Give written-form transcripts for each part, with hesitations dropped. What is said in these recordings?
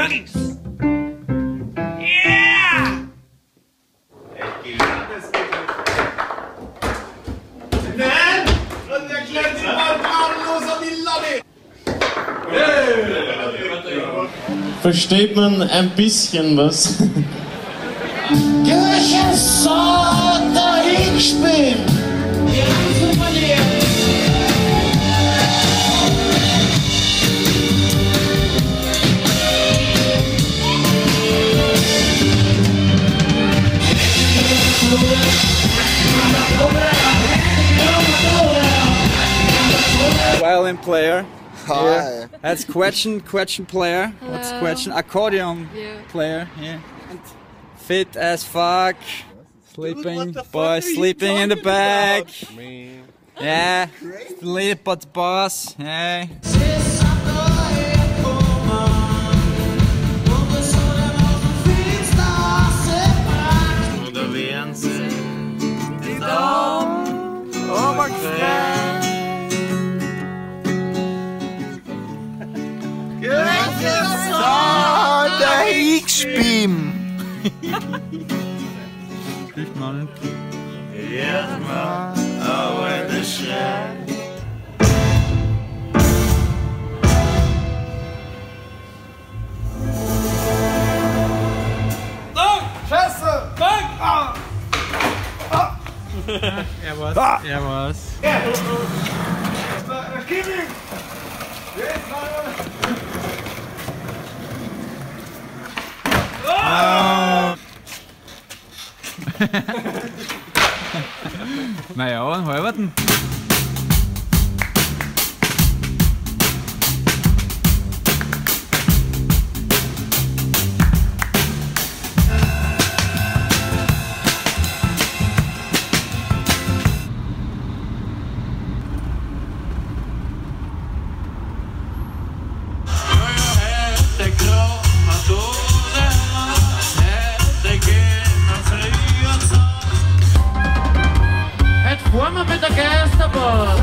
Jürgens! Yeah! Nein! Und der klemmt sich mal gnadenlos an die Latte! Versteht man ein bisschen was? Violin player. Hi. Here. That's Quetschen player. Hello. What's Quetschen? Accordion Yeah. player. Yeah. And fit as fuck. Sleeping, Dude, boy, sleeping in the back. Yeah. Sleep, but boss. Yeah. Er war's. Naja, einen halberten. Fahren wir mit der Geisterbahn.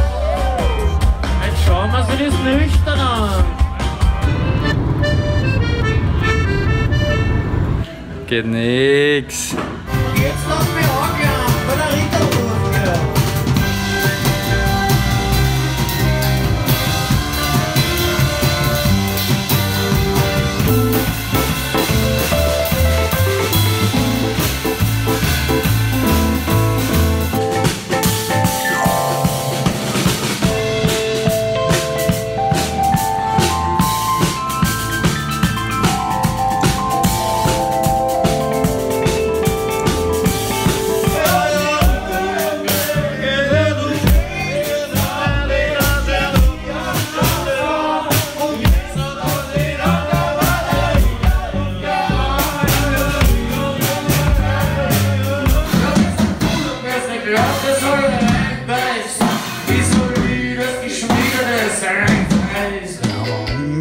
Jetzt schauen wir sich das nüchtern an. Geht nix. Jetzt lass mich angehen, bei der Ritterburg.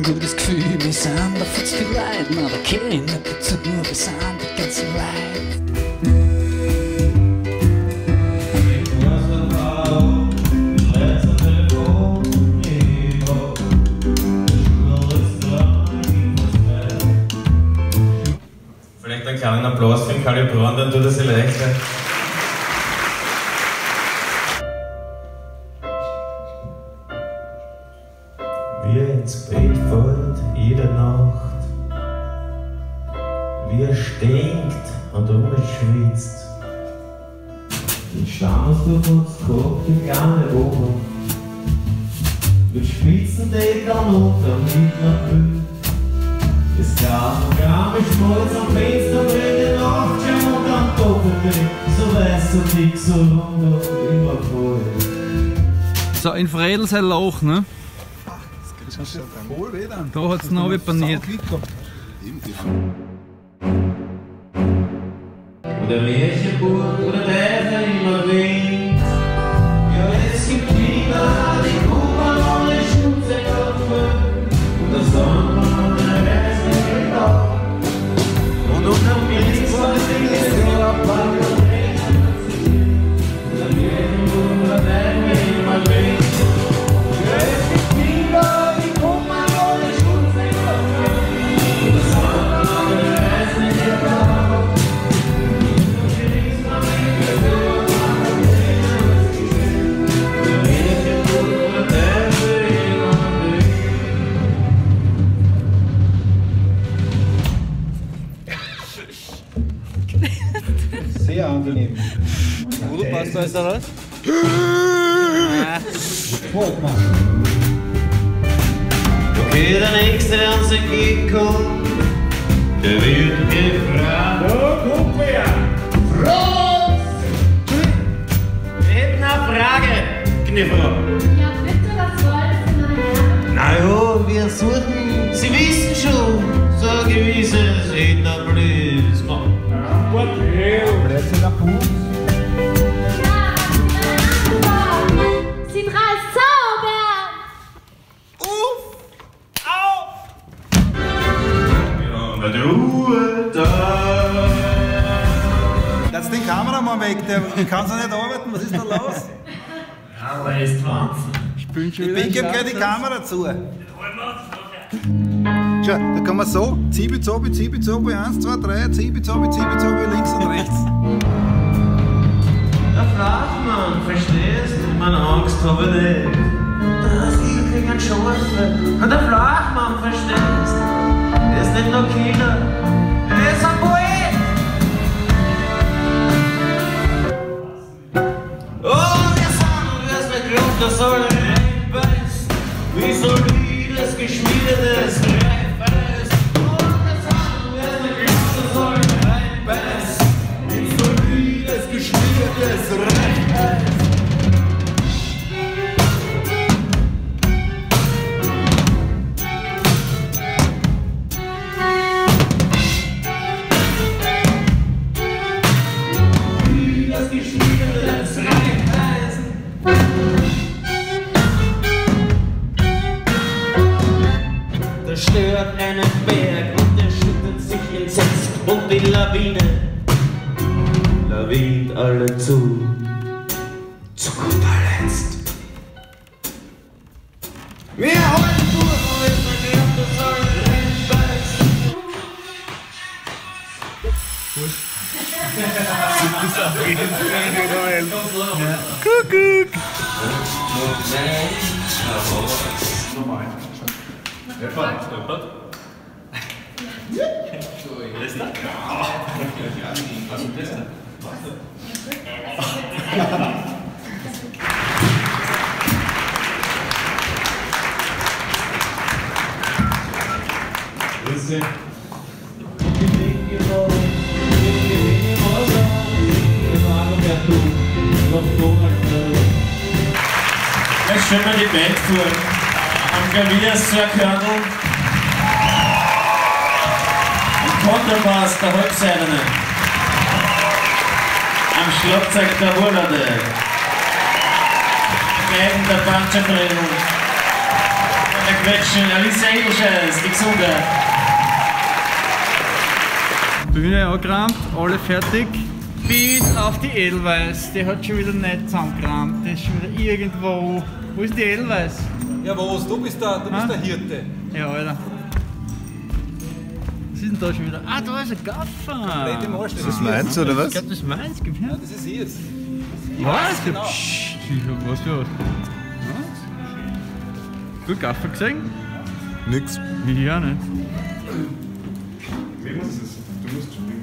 Gutes Gefühl, wir sind da viel zu viel Leute, aber keiner dazu, wir sind die ganze Leute. Vielleicht einen kleinen Applaus für den Kali Braun, dann tut er sich leichter. Wie er ins Bett fällt, jede Nacht, wie er stinkt und umschwitzt. Den Stammersdorf hat's gehabt, die kleine Oma, mit Spitzendeckeln und am Hitlerbild. Es gab noch Gramme Schmalz am Fenster, brennt die Nachtschirm und am Doppelbett, so weiß, so dick, so rund und immer voll. So, in Fredl sein Loch, ne? Das ist ja voll weh dann. Da hat's noch paniert. Und der Märchenburg oder der immer winkt. Ja, es gibt Kinder, die kommen ohne Schutzengel. Und das Sommer ohne Reise geht auf. Und unterm Blitz wollen sie es ja packen. Und der Märchenburg oder der immer winkt. Ja, es gibt Kinder, die kommen ohne Schutzengel. Und das Sommer ist da los? Okay, der Nächste, der uns entgegenkommt, der wird gefragt. Da kommt wer! Franz! Wir hätten eine Frage, Gniffer. Ja, bitte, was wollen Sie, meine Herren? Na ja, wir suchen, Sie wissen schon, so ein gewisses Etablissement. Ja, Sie drei zaubern! Uff! Auf! Ja, na du, da. Lass den Kameramann weg, der kann so nicht arbeiten, was ist da los? Aber ist Wahnsinn. Ich bin schon Ich wieder gebe gleich die Kamera zu. Schau, da kann man so, Zibi, Zobi, Zibi, Zobi, 1, 2, 3, Zibi, Zobi, Zibi, Zobi, links und rechts. Der Flachmann, verstehst du? Meine Angst habe ich nicht. Das ich krieg einen Scharfe. Und der Flachmann, verstehst du? Er ist nicht nur Killer, er ist ein Poet. Oh, wir sind, wer's nicht glaubt, der soll reinbeißen. Wie solides, geschmiedetes Reifeis. Oh, wir sind, wer's nicht glaubt, der soll reinbeißen. Wie solides, geschmiedetes Reifeis. Das geschmiedetes Reifeisen. Da stört einen Berg und der schüttet sich entsetzt und die Lawine lawint alle zu. Zu guter Letzt. Wir halten durch und wenn man glaubt, das soll reinbeißen. Kuckuck! Grüße. Jetzt stellen wir die Band vor. Am Klavier Sir Körnl. Am Kontrabass der Halbseidene. Am Schlagzeug der Wurlade. Am Geigen der Panzerfredel. An der Quetschen Alicia Edelscheiß, die Gesunde. Bühne angerammt, alle fertig. Bis auf die Edelweiß, die hat schon wieder nicht zusammengerammt, die ist schon wieder irgendwo. Wo ist die Edelweiß? Ja, was? Du bist der Hirte. Ja, Alter. Was ist denn da schon wieder? Ah, da ist ein Gaffer. Ist das meins oder was? Ich glaube, das ist meins. Gib her. Ja, das ist ihrs. Was? Genau. Psst, ich hab was für was. Was? Du Gaffer gesehen? Nix. Ich auch nicht. Wem ist es? Du musst springen.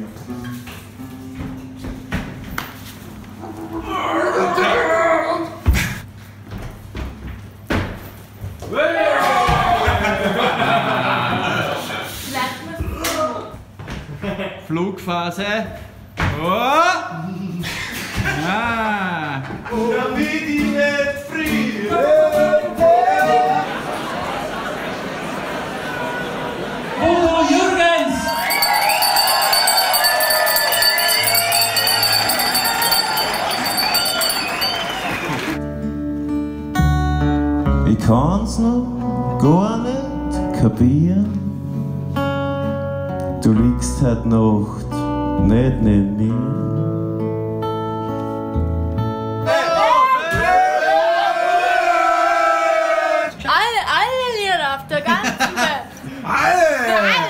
Flugphase. Oh. Ah. Damit ich nicht friere. Udo Jürgens! Ich kann's noch gar nicht kapieren. Du liegst heut Nacht nicht neben mir. Alle Lieder auf der ganzen Welt. Alle! Alle!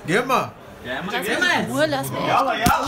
Geh mal! Lass mich in Ruhe, lass mich echt. Jalla, jalla!